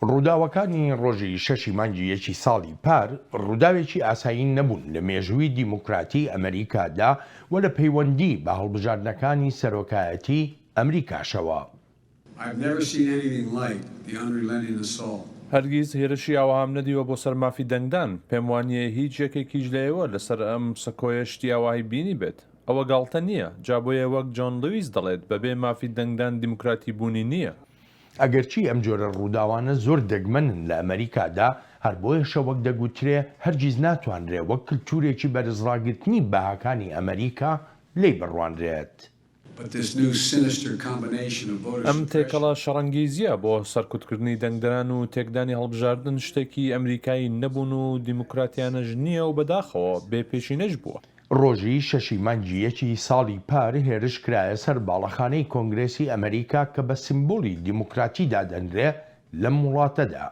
ڕووداوەکانی ڕۆژی شەشی مانگی یەکی ساڵی پار ڕووداوێکی ئاسایی نەبوون لە مێژووی دیموکراتی ئەمریکادا و لە پەیوەندی بە هەڵبژاردنەکانی سەرۆکایەتی ئەمریکاشەوە. هەرگیز هێرشی ئاوەهام نەدیوە بۆ سەر مافی دەنگدان، پێم وانییە هیچ یەکێکیش لە ئێوە لەسەر ئەم سەکۆیە شتی ئاوەهای بینیبێت. ئەوە گاڵتە نییە، جا بۆیە وەک جۆن لویس دەڵێت بەبێ مافی دەنگدان دیموکراتی بوونی نییە. ئەگەرچی ئەم جۆرە ڕووداوانە زۆر دەگمەنن لە ئەمەریکادا، هەر بۆیەشە وەک دەگوترێ هەرگیز ناتوانرێ وەک کلتورێکی بەرزڕاگرتنی بەهاکانی ئەمەریکا لێی بڕوانرێت. ئەم تێکەڵە شەڕەنگیزییە بۆ سەرکوتکردنی دەنگدەران و تێکدانی هەڵبژاردن شتێکی ئەمریکایی نەبوون و دیموکراتیانەش نییە و بەداخەوە بێ پێشینەش بووە. ڕۆژی شەشی مانگی یەکی ساڵی پار هێرش کرایە سەر باڵەخانەی کۆنگرێسی ئەمەریکا کە بە سیمبولی دیموکراتی دادەنرێ لەم وڵاتەدا.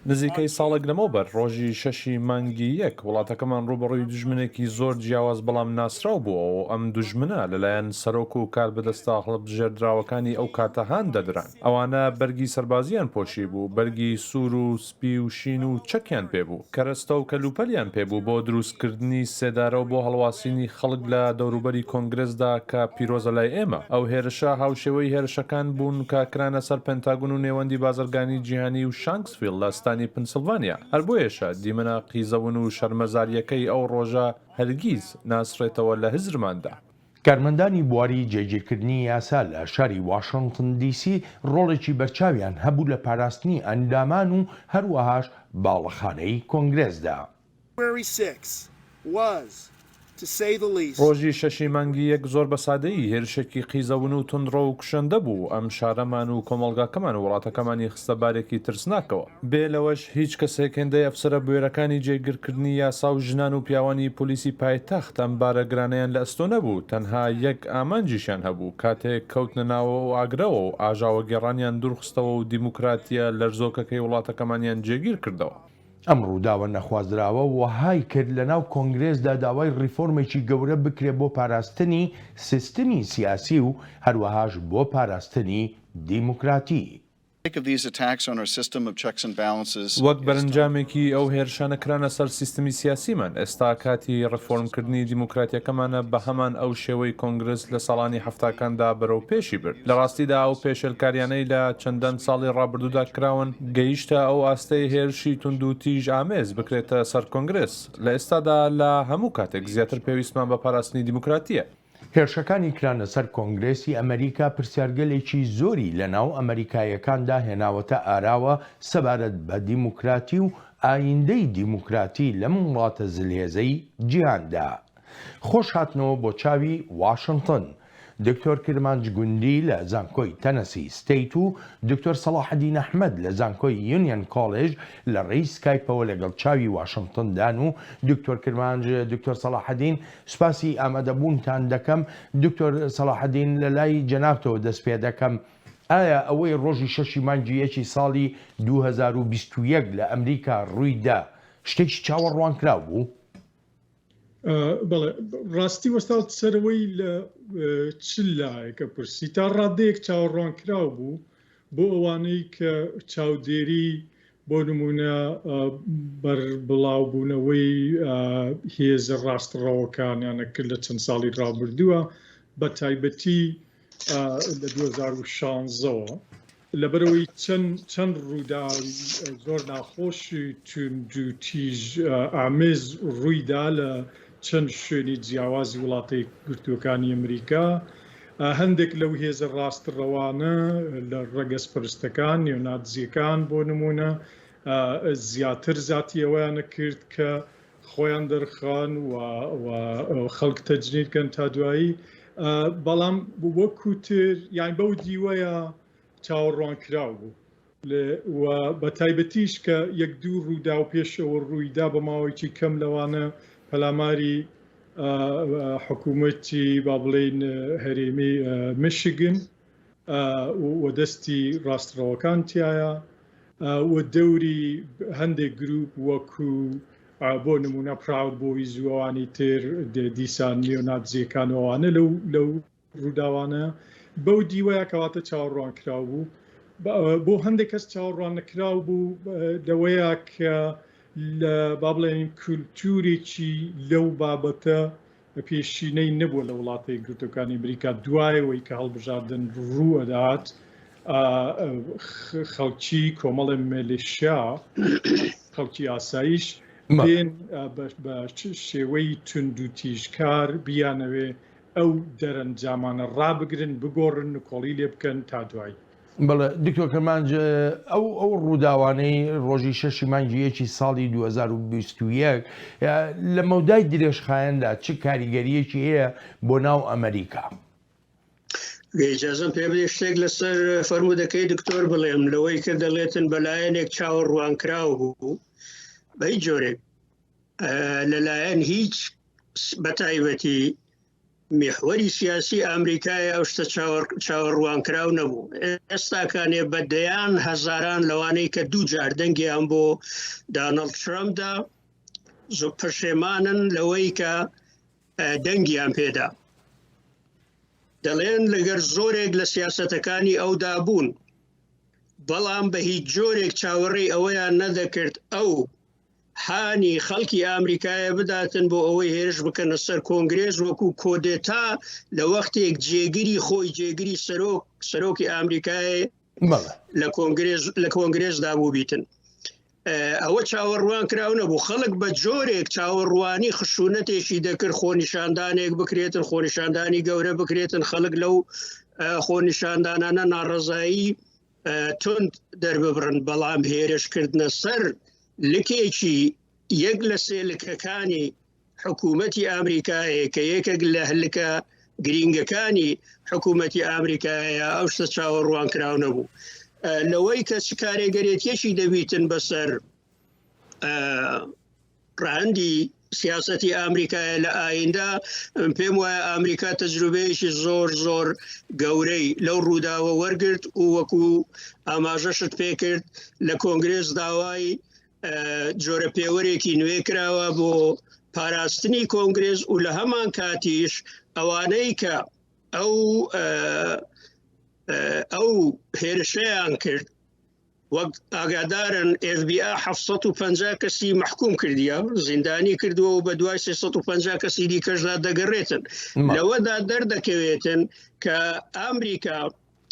نزیکەی ساڵێک لەمەوبەر، ڕۆژی شەشی مانگی یەک، وڵاتەکەمان ڕووبەڕووی دوژمنێکی زۆر جیاواز بەڵام ناسراو بووەوە و ئەم دوژمنە لەلایەن سەرۆک و کاربەدەستە هەڵبژێردراوەکانی ئەو کاتە هان دەدران. ئەوانە بەرگی سەربازییان پۆشیبوو، بەرگی سوور و سپی و شین و چەکیان پێ بوو. کەرەستە و کەلوپەلیان پێ بوو بۆ دروستکردنی سێدارە و بۆ هەڵواسینی خەڵک لە دەوروبەری کۆنگرێسدا کە پیرۆزە لای ئێمە. ئەو هێرشە هاوشێوەی هێرشەکان بوون کە کرانە سەر پنتاگون و نێوەندی بازرگانی جیهانی و شانکسڤیل لە ستانی پنسلڤانیا. هەر بۆیەشە دیمەنە قیزەون و شەرمەزارییەکەی ئەو ڕۆژە هەرگیز ناسڕێتەوە لە هزرماندا. کارمەندانی بواری جێگیرکردنی یاسا لە شاری واشنتن دی سی ڕۆڵێکی بەرچاویان هەبوو لە پاراستنی ئەندامان و هەروەهاش باڵەخانەی کۆنگرێسدا. ڕۆژی شەشی مانگی یەک زۆر بە سادەیی هێرشێکی قیزەون و توندڕەو و کوشندە بوو، ئەم شارەمان و کۆمەڵگاکەمان و وڵاتەکەمانی خستە بارێکی ترسناکەوە. بێ لەوەش هیچ کەسێک هێندەی ئەفسەرە بوێرەکانی جێگرکردنی یاسا و ژنان و پیاوانی پۆلیسی پایتەخت ئەم بارە گرانەیان لە ئەستۆ نەبوو، تەنها یەک ئامانجیشیان هەبوو، کاتێک کەوتنە ناو ئەو ئاگرەوە و ئاژاوەگێڕانیان دوورخستەوە و دیموکراتییە لەرزۆکەکەی وڵاتەکەمانیان جێگیر کردەوە. ئەم ڕووداوە نەخوازراوە وەهای کرد لەناو کۆنگرێسدا داوای ڕیفۆرمێکی گەورە بکرێ بۆ پاراستنی سیستمی سیاسی و هەروەهاش بۆ پاراستنی دیموکراتی. وەک بەرنجامێکی ئەو هێرشانە کرانە سەر سیستمی سیاسیمان، ئێستا کاتی ڕێفۆرمکردنی دیموکراتیەکەمانە بە هەمان ئەو شێوەی کۆنگرس لە ساڵانی حەفتاکاندا بەرەو پێشی برد. لە ڕاستیدا ئەو پێشێلکاریانەی لە چەندان ساڵی ڕابردوودا کراون گەیشتە ئەو ئاستەی هێرشی توندوتیژ ئامێز بکرێتە سەر کۆنگرس. لە ئێستادا لە هەموو کاتێک زیاتر پێویستمان بە پاراستنی دیموکراتیە. هێرشەکانی کرانە سەر کۆنگرێسی ئەمەریکا پرسیارگەلێکی زۆری لە ناو ئەمەریکاییەکاندا هێناوەتە ئاراوە سەبارەت بە دیموکراتی و ئایندەی دیموکراتی لەم وڵاتە زلهێزەی جیهاندا. خۆش هاتنەوە بۆ چاوی واشنتن. دکتۆر کرمانج گوندی لە زانکۆی تەنەسی ستەیت و دکتۆر سەڵاحەدین ئەحمەد لە زانکۆی یونیەن کۆلێژ لە ڕێی سکایپەوە لەگەڵ چاوی واشنتن دان و دکتۆر کرمانج دکتۆر سەڵاحەدین سوپاسی ئامادەبوونتان دەکەم دکتۆر سەڵاحەدین لە لای جەنابتەوە دەست پێ دەکەم ئایا ئەوەی ڕۆژی شەشی مانگی یەکی ساڵی 2021 لە ئەمریکا ڕووی دا شتێکی چاوەڕوانکراو بوو؟ بەڵێ ڕاستی وەستاوت سەرەوەی لە چ لایەکە پرسی تا ڕادەیەک چاوەڕوانکراو بوو بۆ ئەوانەی کە چاودێری بۆ نمونە بەربڵاوبوونەوەی هێزە ڕاستڕەوەکانیانە کرد لە چەند ساڵی ڕابردووە بە تایبەتی لە 2016ەوە لەبەرئەوەی چەند چەند ڕووداوی زۆر ناخۆشی توندوتیژ ئامێز ڕوویدا لە چەند شوێنی جیاوازی وڵاتە یەکگرتووەکانی ئەمریکا، هەندێک لەو هێزە ڕاستڕەوانە لە ڕەگەزپەرستەکان، نیۆناتزییەکان بۆ نموونە، زیاتر زاتی ئەوەیانە کرد کە خۆیان دەرخان و خەڵک تەجنید کەن تا دوایی، بەڵام وەکو تر یان بەو دیوەیە چاوەڕوانکراو بوو و بە تایبەتیش کە یەک دوو ڕووداو پێش ئەوە ڕوویدا بە ماوەیەکی کەم لەوانە پەلاماری حکوومەتی با بڵێین هەرێمی میشیگن و دەستی ڕاستڕەوەکان تایە و دەوری هەندێک گروپ وەکو بۆ نمونە پراود بۆیز و ئەوانی تر دیسان نیۆناتزیەکان ئەوانە لەو لەو ڕووداوانە بەو دیوەیە کەواتە چاوەڕوانکراو بوو. بۆ هەندێک کەس چاوەڕواننەکراو بوو لەوەیە کە لە با بڵێین کولتوورێکی لەو بابەتە پێشینەی نەبووە لە وڵاتە یەکگرتووەکانی ئەمریکا دوایەوەی کە هەڵبژاردن ڕوو ئەدات خەڵکی کۆمەڵی مێلیشیا خەڵکی ئاسایش بێن بە شێوەی توند و تیژکار بیانەوێ ئەو دەرەنجامانە ڕابگرن، بگۆڕن، نکۆڵی لێ بکەن تا دوایی. بەڵێ دکتۆر کرمانج ئەو ئەو ڕووداوانەی ڕۆژی شەشی مانگی یەکی ساڵی 2021 لە مەودای درێژخایەندا چ کاریگەرییەکی هەیە بۆ ناو ئەمریکا؟ ئیجازەم پێ بدەی شتێک لەسەر فەرموودەکەی دکتۆر بڵێم لەوەی کە دەڵێتن بەلایەنێک چاوەڕوانکراو بوو بە هیچ جۆرێک لەلایەن هیچ بەتایبەتی میحوەری سیاسی ئامریکایە ئەو شتە چاوەڕوانکراو نەبوو. ئێستاکانێ بە دەیان هەزاران لەوانەی کە دوو جار دەنگیان بۆ دانڵد ترەمپ دا زۆر پەشێمانن لەوەی کە دەنگیان پێدا. دەڵێن لەگەر زۆرێک لە سیاسەتەکانی ئەودا بوون، بەڵام بە هیچ جۆرێک چاوەڕێی ئەوەیان نەدەکرد ئەو هانی خەڵکی ئامریکایە بداتن بۆ ئەوەی هێرش بکەنە سەر کۆنگرێس وەکو کۆدێتا لە وەختێک جێگری خۆی جێگری سەرۆک سەرۆکی ئامریکای لە کۆنگرێس لە کۆنگرێسدا بووبیتن ئەوە چاوەڕوان کراو نەبوو خەڵک بە جۆرێک چاوەڕوانی خشونەتێکی دەکرد خۆنیشاندانێک بکرێتن خۆنیشاندانی گەورە بکرێتن خەڵک لەو خۆنیشاندانانە ناڕەزایی توند دەرببڕن، بەڵام هێرشکردنە سەر لکێکی یەک لە سێ لکەکانی حکوومەتی ئامریکایە کە یەکێک لە لکە گرینگەکانی حکوومەتی ئامریکایە ئەو شتە چاوەڕوانکراو نەبوو. لەوەی کە چ کارێگەرێتیەکی دەبیتن بەسەر ڕەهەندی سیاسەتی ئامریکایە لە ئایندە، پێم وایە ئامریکا تەجروبەیەکی زۆر زۆر گەورەی لەو ڕووداوە وەرگرت و وەکو ئاماژەشت پێکرد لە کۆنگرێس داوای جۆرە پێوەرێکی نوێ کراوە بۆ پاراستنی کۆنگرێس و لە هەمان کاتیش ئەوانەی کە ئەو ئەو هێرشەیان کرد وەک ئاگادارن FBI 750 کەسی مەحکوم کردیە زیندانی کردووە و بە دوای 350 کەسی دیکەشدا دەگەڕێتن لەوەدا دەردەکەوێتن کە ئەمریکا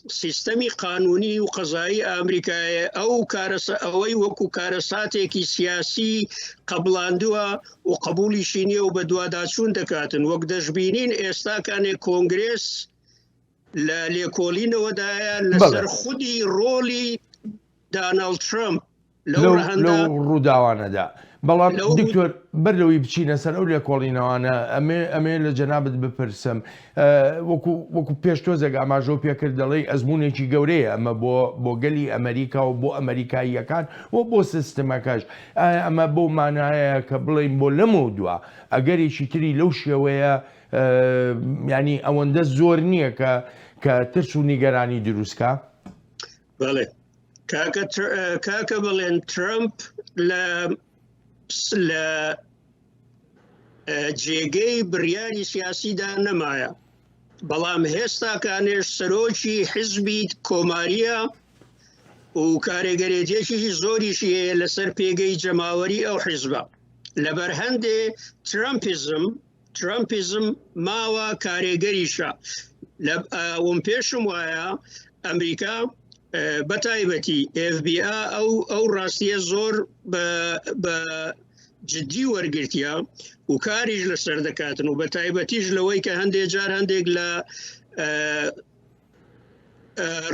سیستەمی قانونی و قەزایی ئەمریکایە ئەو کارەسە ئەوەی وەکو کارەساتێکی سیاسی قبلاندووە و قبولیشی نییە و بەدواداچوون دەکاتن وەک دەشبینین ئێستاکانێ کۆنگرێس لە لێکۆڵینەوەدایە لەسەر خودی ڕۆڵی داناڵد ترەمپ لەو ڕووداوانەدا. بەڵام دکتۆر بەر لەوەی بچینە سەر ئەو لێکۆڵینەوانە ئەمێ ئەمێ لە جەنابت بپرسم وەکو وەکو پێش تۆزێک ئاماژەو پێکرد دەڵێی ئەزمونێکی گەورەیە ئەمە بۆ بۆ گەلی ئەمریکا و بۆ ئەمریکاییەکان و بۆ سیستمەکەش ئایا ئەمە بەو مانایە کە بڵێین بۆ لەمەو دوا ئەگەرێکی تری لەو شێوەیە ینی ئەوەندە زۆر نییە کە کە ترس و نیگەرانی دروستکە بەڵێ کاکە کاکە بڵێن ترامپ لە لە جێگەی بڕیاری سیاسیدا نەمایە بەڵام هێستاکانێش سەرۆکی حزبی کۆماریە و کارێگەرێتێکی زۆریشی هەیە لەسەر پێگەی جەماوەری ئەو حیزبە لەبەر هەندێ ترامپیزم ترەمپیزم ماوە کارێگەریشە لە وم پێشم وایە ئەمریکا بە تایبەتی FBI ئەو ئەو ڕاستیە زۆر بە جدی وەرگرتیە و کاریش لەسەر دەکاتن و بە تایبەتیش لەوەی کە هەندێک جار هەندێک لە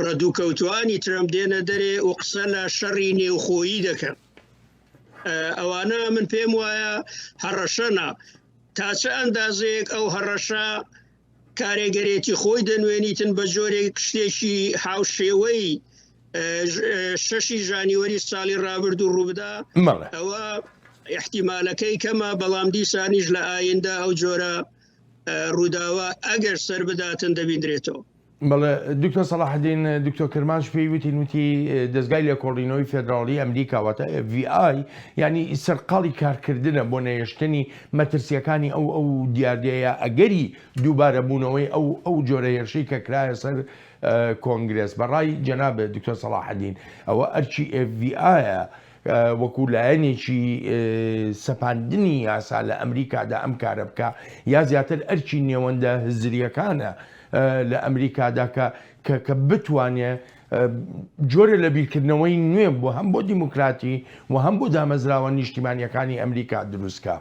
ڕەدووکەوتوانی ترەمپ دێنە دەرێ و قسە لە شەڕی نێوخۆیی دەکەن ئەوانە من پێم وایە هەڕەشەنە تا چ ئەندازەیەک ئەو هەڕەشە کارێگەرێتی خۆی دەنوێنیتن بە جۆرێک شتێکی هاوشێوەی شەشی ژانیوەری ساڵی ڕابردوو ڕووبدا ئەوە احتیمالەکەی کەمە بەڵام دیسانیش لە ئایندە ئەو جۆرە ڕووداوە ئەگەر سەر بداتن دەبیندرێتەوە. بەڵێ دکتۆر سەڵاحەدین، دکتۆر کرمانج پێی وتین وتی دەزگای لێکۆڵینەوەی فێدراڵی ئەمریکا واتە FBI یانی سەرقاڵی کارکردنە بۆ نەهێشتنی مەترسیەکانی ئەو ئەو دیاردەیە ئەگەری دووبارە بوونەوەی ئەو ئەو جۆرە هێرشەی کە کرایە سەر کۆنگرێس بەڕای جەنابت دکتۆر سەڵاحەدین ئەوە ئەرکی FBI وەکو لایەنێکی سەپاندنی یاسا لە ئەمریکادا ئەم کارە بکا یا زیاتر ئەرکی نێوەندە هزریەکانە لە ئەمریکادا کە کە بتوانێ جۆرە لە بیرکردنەوەی نوێ بۆ هەم بۆ دیموکراتی و هەم بۆ دامەزراوە نیشتیمانیەکانی ئەمریکا دروستکە.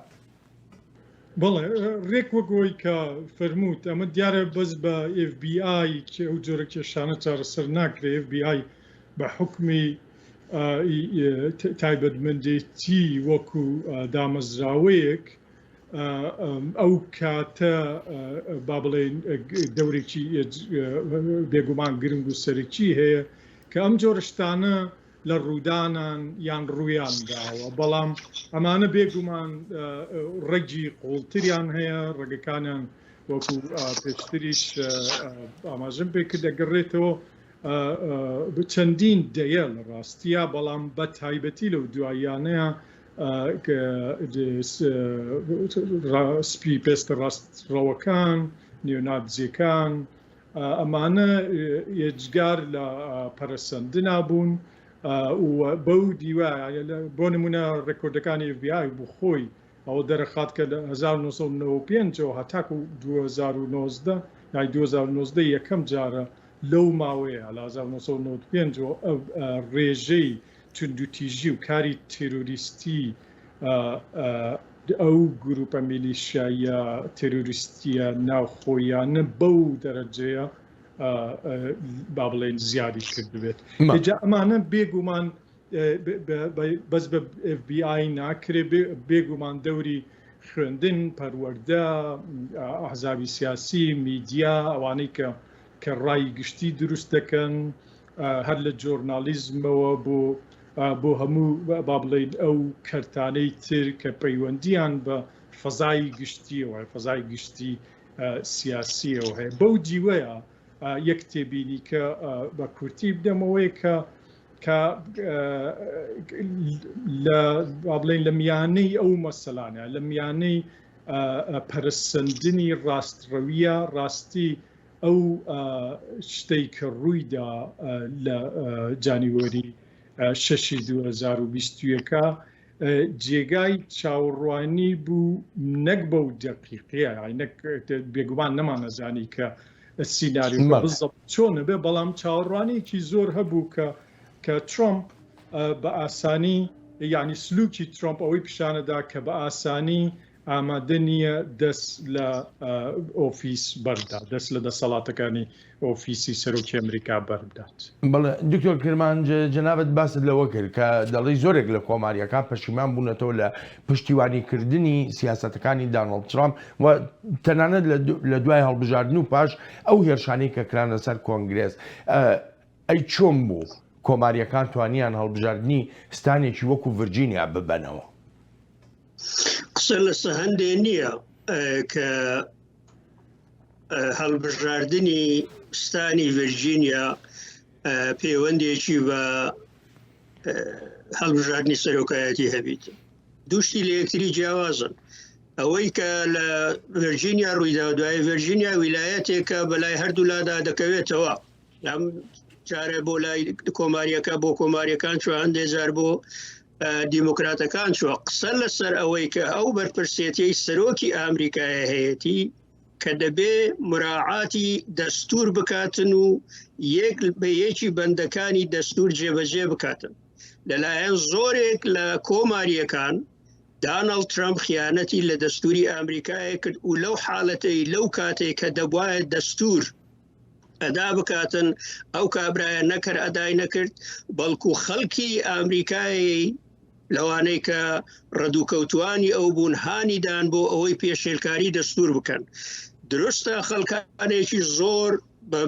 بەڵێ ڕێک وەک ئەوەی کە فەرمووت ئەمە دیارە بەس بە FBI ئەو جۆرە کێشانە چارەسەر ناکرێ FBI بە حوکمی تایبەتمەندێتی وەکو دامەزراوەیەک ئەو کاتە با بڵێین دەورێکی بێگومان گرنگ و سەرەکی هەیە کە ئەم جۆرە شتانە لە ڕوودانان یان ڕوویان داوە بەڵام ئەمانە بێگومان ڕەگی قوڵتریان هەیە ڕەگەکانیان وەکو پێشتریش ئاماژەم پێکرد دەگەڕێتەوە چەندین دەیە لە ڕاستیە بەڵام بە تایبەتی لەو دواییانەیە سپی پێستە ڕاستڕەوەکان نیۆناتزیەکان ئەمانە یەجگار لە پەرەسەندنا بوون و بەو دیوە بۆ نمونە ڕێکۆردەکانی FBI بۆ خۆی ئەوە دەرەخات کە لە 1995 ەوە هەتاکو 2019 یای 2019 یەکەم جارە لەو ماوەیە لە 1995 ەوە ڕێژەی توندوتیژی و کاری تێرۆریستی ئەو گروپە میلیشیاییە تێرۆریستییە ناوخۆییانە بەو دەرەجەیە با بڵێین زیادی کردبێت. جا ئەمانە بێگومان بەس بە FBI ناکرێ، بێگومان دەوری خوێندن، پەروەردە، ئەحزابی سیاسی، میدیا، ئەوانەی کە کە ڕای گشتی دروست دەکەن، هەر لە جۆرنالیزمەوە بۆ بۆ هەموو با بڵێین ئەو کەرتانەی تر کە پەیوەندیان بە فەزای گشتیەوە فەزای گشتی سیاسیەوە هەیە بەو دیوەیە یەک تێبینی کە بە کورتی بدەمەوەی کە کە لە با بڵێین لە میانەی ئەو مەسەلانە لە میانەی پەرسەندنی ڕاستڕەویە ڕاستی ئەو شتەی کە ڕوویدا لە جانیوەری شەشی 2021 جێگای چاوەڕوانی بوو نەک بەو دەقیقەیە نەک بێگومان نەمانەزانی کە سیناریۆکە بزەبت چۆنە بێ بەڵام چاوەڕوانیەکی زۆر هەبوو کە کە ترۆمپ بە ئاسانی یعنی سلوکی ترۆمپ ئەوەی پیشانەدا کە بە ئاسانی ئامادە نییە دەست لە ئۆفیس بەربدات، دەست لە دەسەڵاتەکانی ئۆفیسی سەرۆکی ئەمریکا بەربدات. بەڵێ دکتۆر کرمانج جەنابت باست لەوە کرد کە دەڵێی زۆرێک لە کۆمارییەکان پەشیمان بوونەتەوە لە پشتیوانی کردنی سیاسەتەکانی دانۆڵد ترامپ و تەنانەت لە دوای هەڵبژاردن و پاش ئەو هێرشانەی کە کرانە سەر کۆنگرێس ئەی چۆن بوو کۆمارییەکان توانیان هەڵبژاردنی ستانێکی وەکو ڤرجینیا ببەنەوە؟ قسە لەسە هەندێ نییە کە هەڵبژاردنی ستانی ڤرجینیا پەیوەندێکی بە هەڵبژاردنی سەرۆکایەتی هەبیت دوشتی لە یەکتری جیاوازن ئەوەی کە لە ڤرجینیا ڕوویدا دوای ڤرجینیا ویلایەتێکە بەلای هەردوولادا دەکەوێتەوە ئەم جارە بۆ لای کۆماریەکە بۆ کۆماریەکان چوە هەندێ جار بۆ دیموکراتەکان چوە قسە لەسەر ئەوەی کە ئەو بەرپرسێتیەی سەرۆکی ئامریکایە هەیەتی کە دەبێ مراعاتی دەستور بکاتن و یەک بە یەکی بەندەکانی دەستور جێبەجێ بکاتن لەلایەن زۆرێک لە کۆماریەکان داناڵد ترامپ خیانەتی لە دەستوری ئامریکایە کرد و لەو حالەتەی لەو کاتێک کە دەبواە دەستور ئەدا بکاتن ئەو کابرایە نەکەر ئەدای نەکرد بەڵکو خەڵکی ئامریکایی لەوانەی کە ڕەدوکەوتوانی ئەو بوون هانی دان بۆ ئەوەی پێشێلکاری دەستور بکەن درستە خەڵکانێکی زۆر بە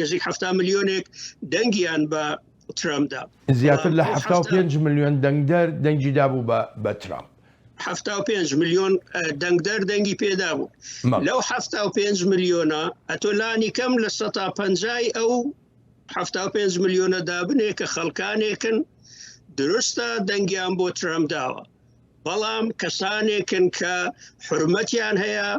نزیک ه ملیۆنێک دەنگیان بە ترامپدا زیاتر لە 5 میلیۆن دەنگدەر دەنگی دابوو بە ترامپ. 75 ملیۆن دەنگدەر دەنگی پێدا بوو لەو 75 ملیۆنە ئەتۆ لانی کەم لە سەتا پەنجای ئەو 75 ملیۆنە دابنێ کە خەڵکانێکن دروستە دەنگیان بۆ ترەمپ داوە بەڵام کەسانێکن کە حرمەتیان هەیە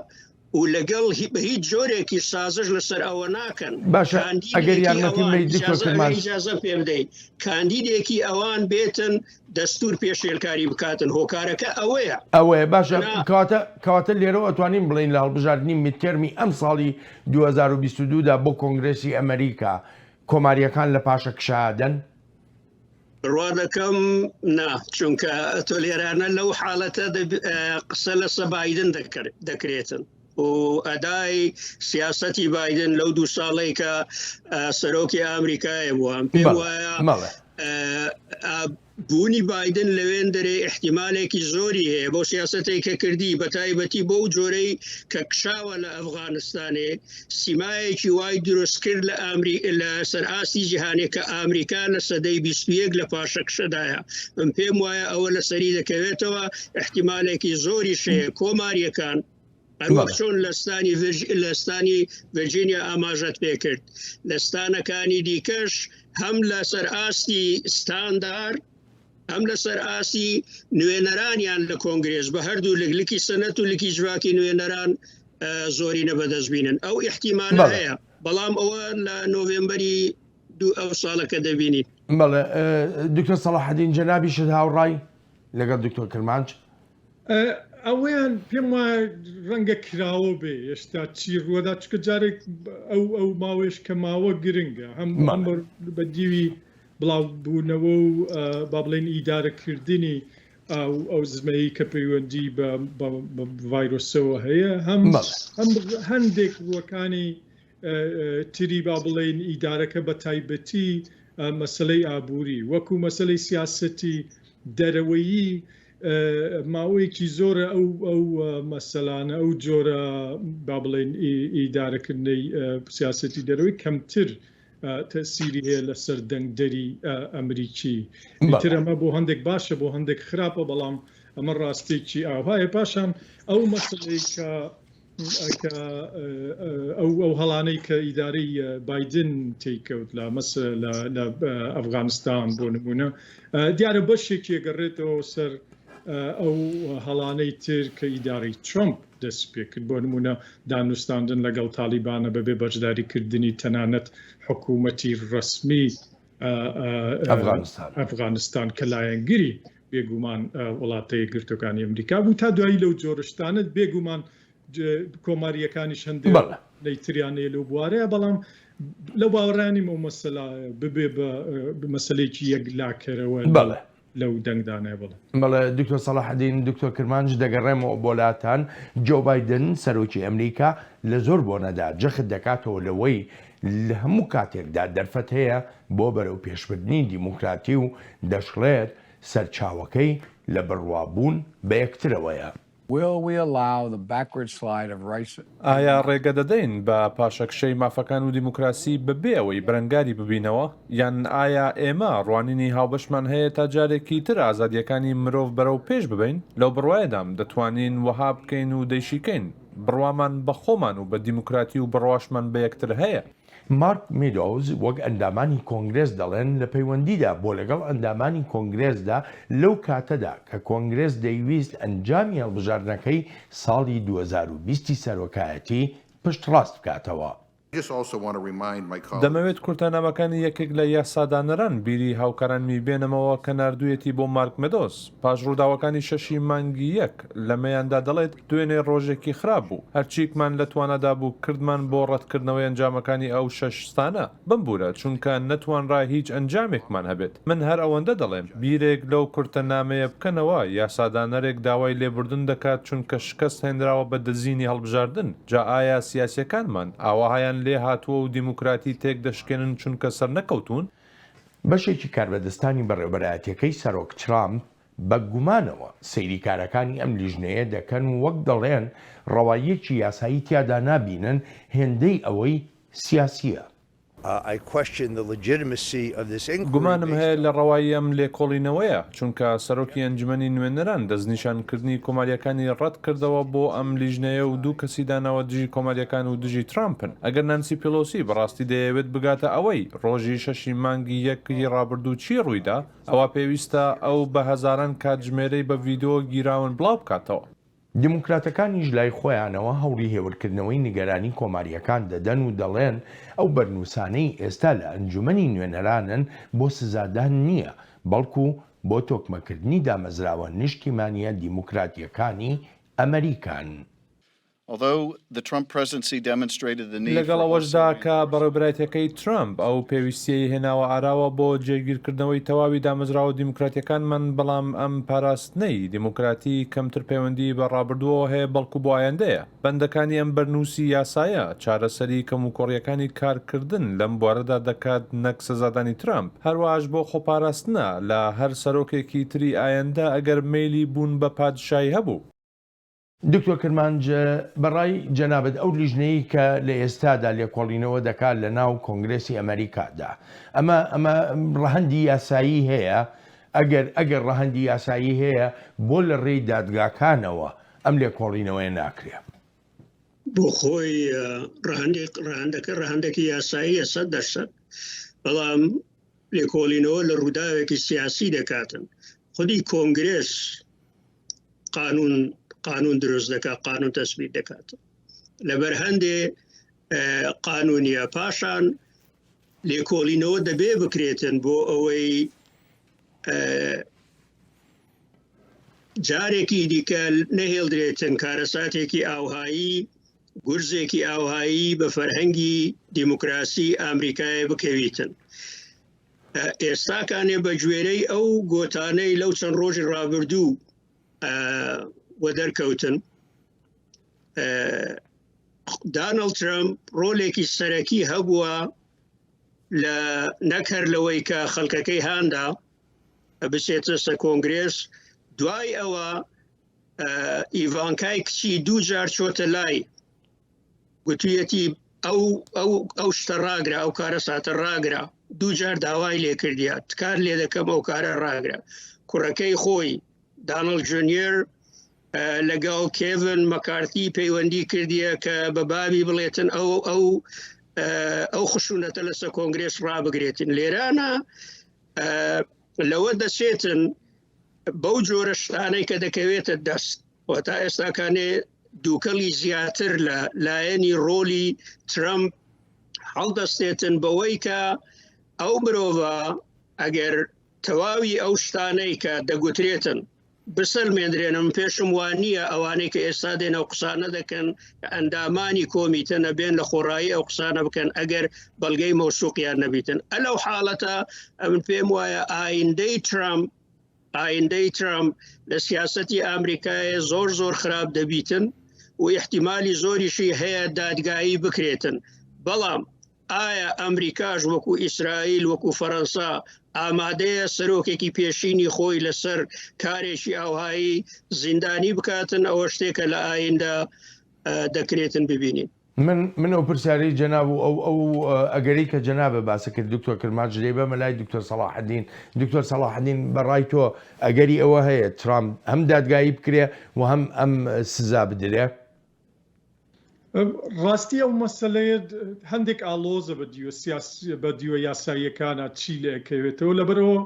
و لەگەڵ بە هیچ جۆرێکی سازش لەسەر ئەوە ناکەن. باشە ئەگەر یارمەتیم بەیت دکتۆر کرمانج. ئیجازەم پێ بدەیت کاندیدێکی ئەوان بێتن دەستور پێشێلکاری بکاتن هۆکارەکە ئەوەیە. ئەوەیە باشە کەواتە کەواتە لێرەوە ئەتوانین بڵێین لە هەڵبژاردنی میدتێرمی ئەمساڵی 2022 دا بۆ کۆنگرێسی ئەمەریکا کۆمارییەکان لە پاشەکشە ئەدەن؟ بڕوا دەکەم نا چونکە تۆ لێرانە لەو حاڵەتە قسە لەسە بایدن دەکرێتن و ئەدای سیاسەتی بایدن لەو دوو ساڵەی کە سەرۆکی ئەمریکایە بووە پێم وایە بوونی بایدن لەوێن دەرێ احتیمالێکی زۆری هەیە بۆ سیاستێک کە کردی بە تایبەتی بۆ جۆرەی کە کشاوە لە ئەفغانستانێ سیمایەکی وای دروست کرد لە ئامری لە سەر ئاستی جیهانێ کە ئامریکا لە سەدەی 21 لە پاشەکشەدایە. من پێم وایە ئەوە لە سەری دەکەوێتەوە، ئیحتیمالێکی زۆریش هەیە کۆمارییەکان هەروەک چۆن لە ستانی لە ستانی ڤێرجینیا ئاماژەت پێ کرد لە ستانەکانی دیکەش هەم لەسەر ئاستی ستاندار هەم لەسەر ئاستی نوێنەرانیان لە کۆنگرێس بە هەردوو لک لکی سەنەت و لکی جڤاکی نوێنەران زۆرینە بەدەست بینن ئەو ئیحتیمالە هەیە بەڵام ئەوە لە نۆڤێمبەری دوو ئەو ساڵە کە دەبینین. بەڵێ دکتۆر سەڵاحەدین جەنابیشت هاوڕای لەگەڵ دکتۆر کرمانج؟ ئەوەیان پێم وایە ڕەنگە کراوە بێ ئێستا چی ڕووەدا چکە جارێک ئەو ئەو ماوەیش کە ماوە گرنگە هەم بە دیوی بڵاوبوونەوە و با بڵێین ئیدارەکردنی ئەو زمەی کە پەیوەندی بە ڤایرۆسەوە هەیە هەم هەندێک ڕووەکانی تری با بڵێین ئیدارەکە بە تایبەتی مەسلەی ئابووری وەکو مەسلەی سیاسەتی دەرەوەیی ماوەیەکی زۆرە ئەو ئەو مەسەلانە ئەو جۆرە با بڵێین ئیدارەکردنەی سیاسەتی دەرەوەی کەمتر تەئسیری هەیە لەسەر دەنگدەری ئەمریکی. ئیتر ئەمە بۆ هەندێک باشە بۆ هەندێک خراپە بەڵام ئەمە ڕاستێکی ئاوهایە. پاشان ئەو مەسەلەی کە کە ئەو ئەو هەڵانەی کە ئیدارەی بایدن تێیکەوت لە مەسە لە لە ئەفغانستان بۆ نمونە دیارە بەشێکی گەڕێتەوە سەر ئەو هەڵانەی تر کە ئیدارەی ترەمپ دەستی پێکرد، بۆ نموونە دانوستاندن لەگەڵ تاڵیبانە بەبێ بەشداریکردنی تەنانەت حکوومەتی ڕەسمی ئەفغانستان کە لایەنگری بێگومان وڵاتە یەکگرتووەکانی ئەمریکا بوو تا دوایی لەو جۆرە شتانە بێگومان کۆمارییەکانیش هەندێک لەیتریان هەیە لەو بوارەیە بەڵام لەو باوەڕانیم ئەو مەسەلە ببێ بە مەسەلەیەکی یەکلاکەرەوە لەو دەنگدانەیە بڵێ. بەڵێ دکتۆر سەڵاحەدین، دکتۆر کرمانج دەگەڕێمەوە بۆ لاتان، جۆ بایدن سەرۆکی ئەمریکا لە زۆر بۆنەدا جەخت دەکاتەوە لەوەی لە هەموو کاتێکدا دەرفەت هەیە بۆ بەرەوپێشبردنی دیموکراتی و دەشڵێت سەرچاوەکەی لە بڕوابوون بە یەکترەوەیە. Will we allow the backward slide of rights? ئایا ڕێگە دەدەین بە پاشەکشەی مافەکان و دیموکراسی بەبێ ئەوەی بەرەنگاری ببینەوە؟ یان ئایا ئێمە ڕوانینی هاوبەشمان هەیە تا جارێکی تر ئازادییەکانی مرۆڤ بەرەو پێش ببەین؟ لەو بڕوایەدام دەتوانین وەها بکەین و دەیشیکەین. بڕوامان بە خۆمان و بە دیموکراتی و بڕواشمان بە یەکتر هەیە. مارک میدۆز وەک ئەندامانی کۆنگرێس دەڵێن لە پەیوەندیدا بۆ لەگەڵ ئەندامانی کۆنگرێسدا لەو کاتەدا کە کۆنگرێس دەیویست ئەنجامی هەڵبژاردنەکەی ساڵی 2020 ی سەرۆکایەتی پشتڕاست بکاتەوە. دەمەوێت کورتەنامەکانی یەکێک لە یاسادانەران بیری هاوکارانمی بێنمەوە کە ناردوویەتی بۆ مارک مێدۆز پاش ڕووداوەکانی شەشی مانگی یەک، لەمەیاندا دەڵێت، دوێنێ ڕۆژێکی خراپ بوو، هەرچیکمان لە توانادا بوو کردمان بۆ ڕەتکردنەوەی ئەنجامەکانی ئەو شەش ستانە. بمبورە چونکە نەتوانرا هیچ ئەنجامێکمان هەبێت. من هەر ئەوەندە دەڵێم، بیرێک لەو کورتە نامەیە بکەنەوە، یاسادانەرێک داوای لێبوردن دەکات چونکە شکەست هێنراوە بە دزینی هەڵبژاردن، جا ئایا سیاسیەکانمان ئاوەهایان لێهاتووە و دیموکراتی تێکدەشکێنن چونکە سەرنەکەوتوون؟ بەشێکی کاربەدەستانی بەڕێوەبەرایەتیەکەی سەرۆک ترامپ بە گومانەوە سەیری کارەکانی ئەم لیژنەیە دەکەن و وەک دەڵێن ڕەواییەکی یاسایی تیادا نابینن هێندەی ئەوەی سیاسییە. گومانم هەیە لە ڕەوایی ئەم لێکۆڵینەوەیە، چونکە سەرۆکی ئەنجومەنی نوێنەران دەستنیشانکردنی کۆمارییەکانی ڕەتکردەوە بۆ ئەم لیژنەیە و دوو کەسی داناوە دژی کۆمارییەکان و دژی ترامپن. ئەگەر نانسی پیڵۆسی بەڕاستی دەیەوێت بگاتە ئەوەی ڕۆژی شەشی مانگی یەک ی ڕابردوو چی ڕوویدا، ئەوا پێویستە ئەو بە هەزاران کاتژمێرەی بە ڤیدۆ گیراون بڵاوبکاتەوە. دیموکراتەکانیش لای خۆیانەوە هەوڵی هێورکردنەوەی نیگەرانی کۆمارییەکان دەدەن و دەڵێن ئەو بەرنووسانەی ئێستا لە ئەنجومەنی نوێنەرانن بۆ سزادان نییە، بەڵکو بۆ تۆکمەکردنی دامەزراوە نیشتیمانییە دیموکراتییەکانی ئەمەریکان. لەگەڵ ئەوەشدا کە بەڕێوبەرایەتیەکەی ترەمپ ئەو پێویستیەی هێناوە ئاراوە بۆ جێگیرکردنەوەی تەواوی دامەزراوە دیموکراتیەکانمان، بەڵام ئەم پاراستنەی دیموکراتی کەمتر پەیوەندی بە ڕابردووەوە هەیە بەڵکو بۆ ئایندەیە. بەندەکانی ئەم بەرنووسی یاسایە چارەسەری کەموکۆڕیەکانی کارکردن لەم بوارەدا دەکات نەک سزادانی ترەمپ، هەروەهاش بۆ خۆپاراستنە لە هەر سەرۆکێکی تری ئایندە ئەگەر مەیلی بوون بە پادشایی هەبوو. دکتۆر کرمانج، بە ڕای جەنابت ئەو لیژنەیەی کە لە ئێستادا لێکۆڵینەوە دەکات لە ناو کۆنگرێسی ئەمەریکادا، ئەمە ئەمە ڕەهەندی یاسایی هەیە؟ ئەگەر ئەگەر ڕەهەندی یاسایی هەیە بۆ لە ڕێی دادگاکانەوە ئەم لێکۆڵینەوەیە ناکرێ؟ بۆ خۆی ڕەهەندێک ڕەهەندەکە ڕەهەندێکی یاساییە 100%، بەڵام لێکۆڵینەوە لە ڕووداوێکی سیاسی دەکاتن. خودی کۆنگرێس قانون قانون دروست دەکات قانون تەسبیت دەکات لەبەر هەندێ قانونیە پاشان لێکۆڵینەوە دەبێ بکرێتن بۆ ئەوەی جارێکی دیکە نەهێڵدرێتن کارەساتێکی ئاوهایی گورزێکی ئاوهایی بە فەرهەنگی دیموکراسی ئامریکای بکەویتن. ئێستاکانێ بە گوێرەی ئەو گۆتانەی لەو چەند ڕۆژی ڕابردوو وە دەرکەوتن دانڵد ترەمپ ڕۆلێکی سەرەکی هەبووە لە نەکەر لەوەی کە خەڵکەکەی هاندا بچێتە سە کۆنگرێس دوای ئەوە ئیڤانکای کچی دوو جار چۆتە لای گوتویەتی ئەو ئەو ئەو شتە ڕاگرە ئەو کارە ساتە ڕاگرە دووجار داوای لێکردیا تکار لێ دەکەم ئەو کارە ڕاگرە کوڕەکەی خۆی دانڵ جونیەر لەگەڵ کێڤن مەکارتی پەیوەندی کردیە کە بە بابی بڵێتن ئەو ئەو ئەو خشونەتە لەسەر کۆنگرێس ڕابگرێتن لێرانە لەوە دەچێتن بەو جۆرە شتانەی کە دەکەوێتە دەست و تا ئێستاکانێ دووکەڵی زیاتر لە لایەنی ڕۆلی ترەمپ هەڵدەستێتن بەوەی کە ئەو مرۆڤە ئەگەر تەواوی ئەو شتانەی کە دەگوترێتن بسەلمێندرێنم پێشم وان نییە ئەوانەی کە ئێستا دێن ئەو قسانە دەکەن کە ئەندامانی کۆمیتە نەبێن لە خۆڕایی ئەو قسانە بکەن ئەگەر بەڵگەی مەوسوقیان نەبیتن ئەلەو حاڵەتە ئەمن پێم وایە ئایندەی ترامپ ئایندەی ترامپ لە سیاسەتی ئامریکایە زۆر زۆر خراپ دەبیتن و ئیحتیمالی زۆریشی هەیە دادگایی بکرێتن بەڵام ئایا ئەمریکاش وەکو ئیسرائیل وەکو فەرەنسا ئامادەیە سەرۆکێکی پێشینی خۆی لەسەر کارێکی ئاوهایی زیندانی بکاتن ئەوە شتێکە لە ئایندە دەکرێتن ببینین. من من ئەو پرسیارەی جەناب و ئەو ئەو ئەگەرەی کە جەنابە باسە کرد دکتۆر کرمانج دەیبەمە لای دکتۆر سەڵاحەدین دکتۆر سەڵاحەدین بە ڕای تۆ ئەگەری ئەوە هەیە ترامپ هەم دادگایی بکرێ و هەم ئەم سزا بدرێ؟ ڕاستی ئەو مەسەلەیە هەندێک ئاڵۆزە بە دیوە سیاسی بە دیوە یاساییەکانە چی لێ ئەکەوێتەوە لەبەرئەوە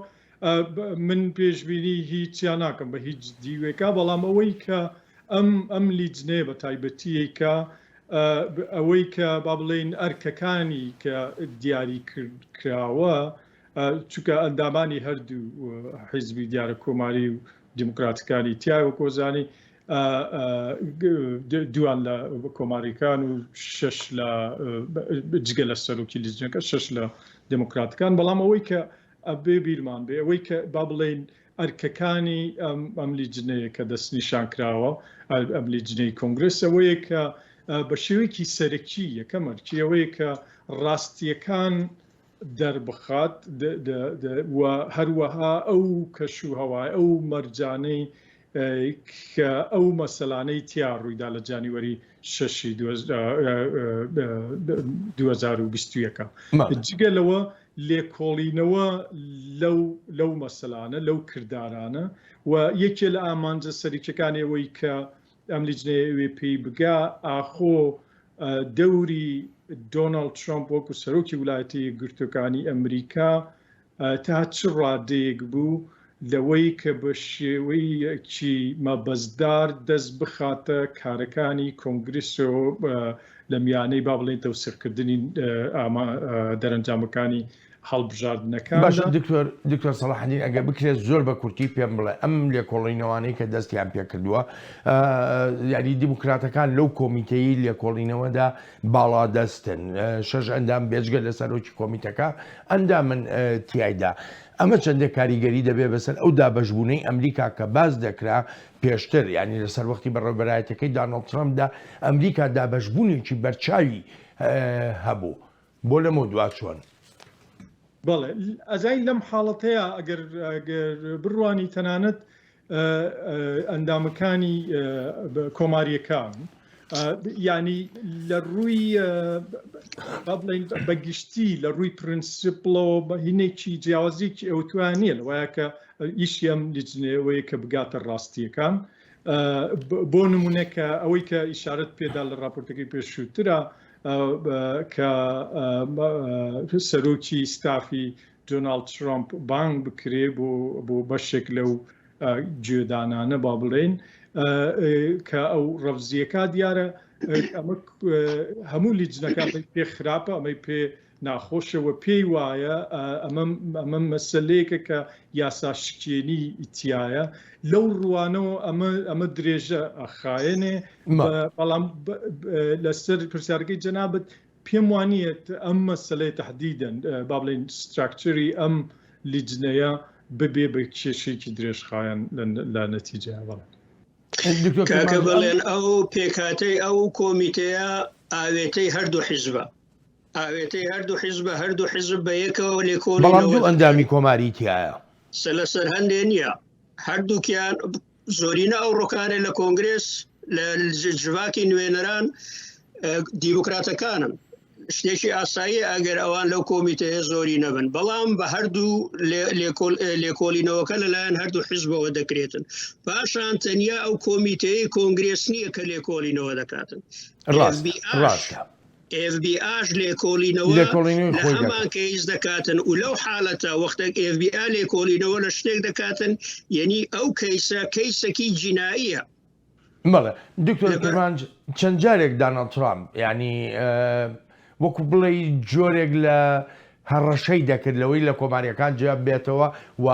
من پێشبینی هیچیان ناکەم بە هیچ دیوێکا بەڵام ئەوەی کە ئەم ئەم لیجنەیە بە تایبەتیی کە ئەوەی کە با بڵێین ئەرکەکانی کە دیاری کراوە چونکە ئەندامانی هەردوو حیزبی دیارە کۆماری و دیموکراتەکانی تیا وەکۆزانی دوان لە کۆماریەکان و شش لە جگە لە سەرۆکی لیجنەکە شش لە دموکراتەکان بەڵام ئەوەی کە ئەبێ بیرمان بێ ئەوەی کە با بڵێین ئەرکەکانی ئەم ئەم لیجنەیە کە دەستنیشان کراوە ئەم لیجنەی کۆنگرس ئەوەیە کە بە شێوەیەکی سەرەکی یەکەم ئەرکی ئەوەیە کە ڕاستیەکان دەربخات و هەروەها ئەو کەش و هەوای ئەو مەرجانەی. کە ئەو مەسەلانەی تیا ڕوویدا لە جانیوەری شەشی 2021. جگە لەوە لێکۆڵینەوە لەو لەو مەسەلانە لەو کردارانە و یەکێ لە ئامانجە سەرەکیەکانی ئەوەی کە ئەم لیجنەیە ئەوێ پێی بگا ئاخۆ دەوری دۆناڵد ترامپ وەکو سەرۆکی ولایەتە یەکگرتووەکانی ئەمریکا تا چ ڕادەیەک بوو لەوەی کە بە شێوەیەکی مەبەستدار دەست بخاتە کارەکانی کۆنگرسەوە لە میانەی با بڵێین تەوسیقکردنی دەرەنجامەکانی هەڵبژاردنەکاندا. باشە دکتۆر دکتۆر سەڵاحەدین ئەگەر بکرێت زۆر بە کورتی پێم بڵێ ئەم لێکۆڵینەوانەی کە دەستیان پێکردووە یاری دیموکراتەکان لەو کۆمیتەی لێکۆڵینەوەدا باڵادەستن شەش ئەندام بێجگە لە سەرۆکی کۆمیتەکە ئەندامن تیایدا ئەمە چەندێک کاریگەری دەبێت بەسەر ئەو دابەشبوونەی ئەمریکا کە باس دەکرا پێشتر یانی لە سەروەختی بەڕێوەبەرایەتەکەی دانۆڵد ترەمپدا ئەمریکا دابەشبوونێکی بەرچاوی هەبوو بۆ لەمەو دوا چۆن؟ بەڵێ ئەزای لەم حاڵەتەیە ئەگەر بڕوانی تەنانەت ئەندامەکانی کۆماریەکان یعنی لە ڕووی بڵین بە گشتی لە ڕووی پرنسپڵەوە بە هینێکی جیاوازیکی ئەوتوان نییە لە وایە کە ئیشی ئەم لیجنەیەوەیە کە بگاتە ڕاستیەکان بۆ نمونە کە ئەوەی کە ئیشارەت پێدا لە راپۆرتەکەی پێشووترا کە سەرۆکی ستافی دۆناڵد ترامپ بانگ بکرێ بۆ بۆ بەشێک لەو گوێدانانە با بڵێین کە ئەو ڕەفزیەکە دیارە ئەمە هەموو لیجنەکە پێ خراپە ئەمەی پێ ناخۆشە و پێی وایە ئەمە ئەمە مەسلەیەکە کە یاسا شکێنی تایە لەو ڕوانەوە ئەمە ئەمە درێژە ئەخایەنێ بەڵام لەسەر پرسیارەکەی جەنابەت پێم وانییە ئەم مەسەلەیە تەحدیدەن با بڵێین ستراکچەری ئەم لیجنەیە ببێ بە کێشەیەکی درێژخایەن لە نەتیجەیا بەڵێ. دکتۆر کاکە کرمانج ئەم بەڵێن ئەو پێکهاتەی ئەو کۆمیتەیە ئاوێتەی هەردوو حیزبە ئاوێتەی هەردوو حیزبە هەردوو حیزب بە یەکەوە بەڵام لێکۆڵینەوە دوو دەکەن ئەندامی کۆماری تیایە. سە لەسەر هەندێ نییە هەردووکیان زۆرینە ئەو ڕۆکانە لە کۆنگرێس لە جڤاکی نوێنەران دیموکراتەکانن شتێکی ئاسایی ئەگەر ئەوان لەو کۆمیتەیە زۆری نەبن بەڵام بە هەردوو لێکۆڵینەوەکە لەلایەن هەردوو حزبەوە دەکرێتن پاشان تەنیا ئەو کۆمیتەیە کۆنگرێس نییە کە لێکۆڵینەوە دەکاتن ڕاستە ئێف بی ئاش لێکۆڵینەوە لێکۆڵینەوەی لە خۆی هەمان دەکات. کەیس دەکاتن و لەو حالەتە وەختێک ئێف بی ئا لێکۆڵینەوە لە شتێک دەکاتن یەنی ئەو کەیسە کەیسەکی جینائیە. بەڵێ دکتۆر لەبەر. کرمانج چەند جارێک داناڵد ترامپ یانی وەکو بڵێی جۆرێک لە هەڕەشەی دەکرد لەوەی لە کۆماریەکان جیا بێتەوە و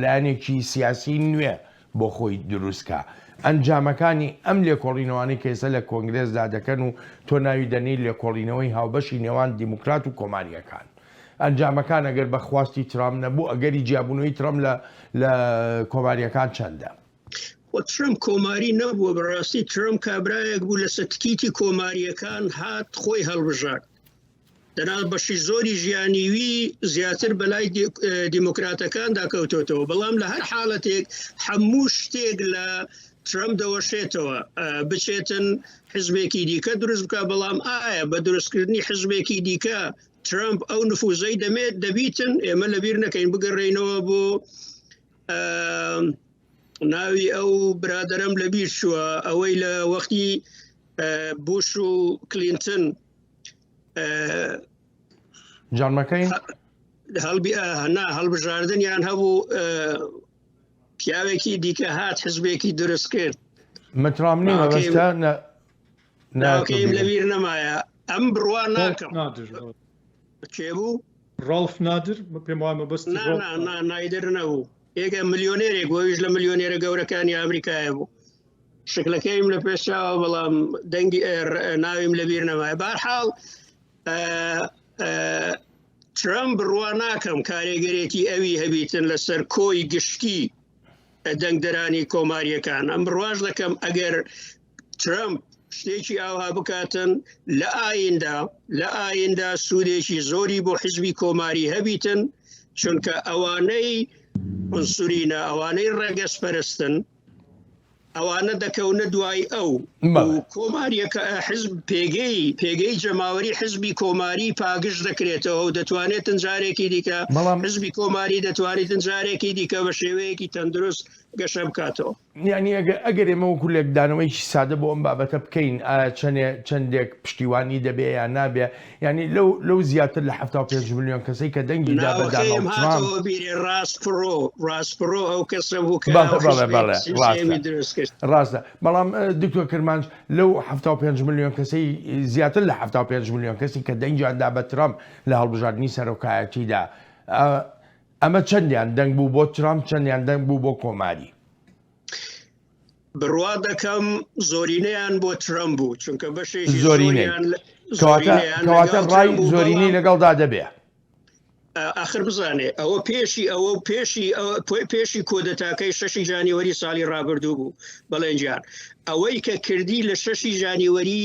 لایەنێکی سیاسی نوێ بۆ خۆی دروست کا. ئەنجامەکانی ئەم لێکۆڵینەوانەی کە ئێستا لە کۆنگرێسدا دەکەن و تۆ ناوی دەنێی لێکۆڵینەوەی هاوبەشی نێوان دیموکرات و کۆمارییەکان. ئەنجامەکان ئەگەر بە خواستی ترامپ نەبوو، ئەگەری جیابوونەوەی ترەمپ لە لە کۆمارییەکان چەندە؟ خۆ ترەمپ کۆماری نەبووە، بەڕاستی ترەمپ کابرایەک بوو لەسەر تکیتی کۆمارییەکان هات خۆی هەڵبژارد. دەنا بەشی زۆری ژیانی وی زیاتر بەلای دیموکراتەکاندا کەوتۆتەوە، بەڵام لە هەر حاڵەتێک هەموو شتێک لە ترەمپ دەوەشێتەوە بچێتن حزبێکی دیکە دروست بکە، بەڵام ئایا بە دروستکردنی حزبێکی دیکە ترەمپ ئەو نفوزەی دەمێت دەبیتن؟ ئێمە لەبیر نەکەین بگەڕێینەوە بۆ ناوی ئەو برادەرم لەبیر چووە ئەوەی لە وەختی بوش و کلینتن جان مەکەین هەڵبی نا هەڵبژاردنیان هەبوو پیاوێکی دیکە هات حزبێکی دروست کرد مترامنی مەبەستە ناوکەیم لەبیر نەمایە ئەم بڕوا ناکەم کێ بوو ڕاڵف نادر پێم وایە مەبەستی نا نایدر نەبوو ئێگە ملیۆنێرێک بۆیش لە ملیۆنێرە گەورەکانی ئەمریکایە بوو شکلەکەیم لە پێش چاوە بەڵام دەنگی ناویم لەبیر نەمایە بارحاڵ ترەمپ بڕوا ناکەم کارێگەرێتی ئەوی هەبیتن لەسەر کۆی گشتی دەنگدەرانی کۆماریەکان ئەم بڕواش دەکەم ئەگەر ترەمپ شتێکی ئاوها بکاتن لە ئایندا لە ئایندا سوودێکی زۆری بۆ حزبی کۆماری هەبیتن چونکە ئەوانەی عنسورینە ئەوانەی ڕەگەزپەرستن. ئەوانە دەکەونە دوای ئەو و کۆماریەکە حزب پێگەی پێگەی جەماوەری حزبی کۆماری پاگژ دەکرێتەوە و دەتوانێتن جارێکی دیکە بەڵام حزبی کۆماری دەتوانێتن جارێکی دیکە بە شێوەیەکی تەندروست گەشە بکاتەوە. یانی ئەگەر ئەگەر ئێمە وەکو لێکدانەوەیەکی سادە بۆ ئەم بابەتە بکەین ئایا چەنێ چەندێک پشتیوانی دەبێ یان نابێ یانی لەو لەو زیاتر لە 75 ملیۆن کەسەی کە دەنگی دا بە ناوەکەیم داناڵد ترامپ هاتەوە بیرێ ڕاست پڕۆ ڕاست پڕۆ ئەو کەسە بوو کە بەڵێ ئەو بەڵێ حزبی بەڵێ ڕاستە سیستێمی دروست کرد. ڕاستە بەڵام دکتۆر کرمانج لەو 75 ملیۆن کەسەی زیاتر لە 75 ملیۆن کەسی کە دەنگیان دا بە ترامپ لە هەڵبژاردنی سەرۆکایەتیدا ئەمە چەندیان دەنگ بوو بۆ ترامپ چەندیان دەنگ بوو بۆ کۆماری؟ بڕوا دەکەم زۆرینەیان بۆ ترەمپ بوو چونکە بەشێکی زۆرینەی زۆریان کەواتە زۆرینەیان کەواتە لەگەڵ ڕای ترەمپ بوو زۆرینەی بەڵام لەگەڵدا دەبێ. ئاخر بزانێ ئەوە پێشی ئەوە و پێشی ئەوە پێشی کۆدەتاکەی شەشی جانیوەری ساڵی ڕابردوو بوو بەڵێن گیان ئەوەی کە کردی لە شەشی جانیوەری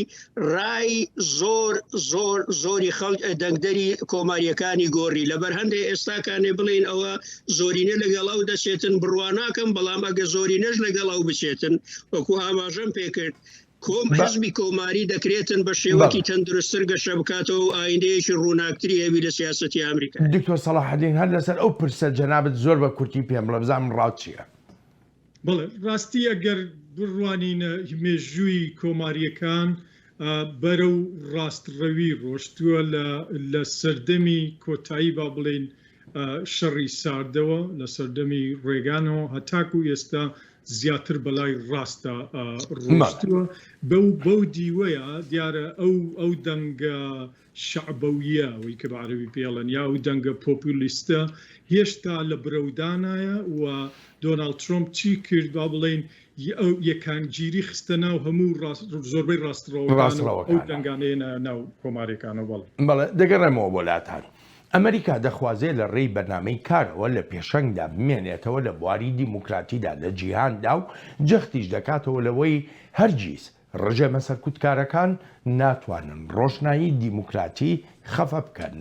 ڕای زۆر زۆر زۆری خەڵک دەنگدەری کۆماریەکانی گۆڕی لەبەر هەندێ ئێستاکانێ بڵێین ئەوە زۆرینە لەگەڵ ئەو دەچێتن بڕوا ناکەم بەڵام ئەگە زۆرینەش لەگەڵ ئەو بچێتن وەکو ئاماژەم پێکرد کۆم حزبی کۆماری دەکرێتن بە شێوەکی تەندروستتر گەشە بکاتەوە و ئایندەیەکی ڕووناکتری هەبی لە سیاسەتی ئەمریکا. دکتۆر سەڵاحەدین هەر لەسەر ئەو پرسە جەنابت زۆر بە کورتی پێم بڵێ بزانم ڕات چیە؟ بەڵێ ڕاستی ئەگەر بڕوانینە مێژووی کۆمارییەکان بەرەو ڕاستڕەوی ڕۆشتووە لە سەردەمی کۆتایی با بڵێین شەڕی ساردەوە لە سەردەمی ڕێگانەوە هەتاکو ئێستا زیاتر بەلای ڕاستە ڕۆشتووە بەو بەو دیوەیە دیارە ئەو ئەو دەنگە شەعبەوییە، ئەوەی کە بە عەرەبی پێی ئەڵێن، یا ئەو دەنگە پۆپولیستە هێشتا لە برەودانایە و دۆناڵد ترۆمپ چی کرد با بڵێین ئەو یەکانگیری خستە ناو هەموو زۆربەی ڕاستڕەوەکان و ئەو دەنگانەی هێنایە ناو کۆمارییەکانەوە. بەڵێ. بەڵێ، دەگەڕێمەوە بۆ لاتان. ئەمەریکا دەخوازێ لە ڕێی بەرنامەی کارەوە لە پێشەنگدا بمێنێتەوە لە بواری دیموکراتیدا لە جیهاندا و جەختیش دەکاتەوە لەوەی هەرگیز ڕژێمە سەرکوتکارەکان ناتوانن ڕۆشنایی دیموکراتی خەفە بکەن.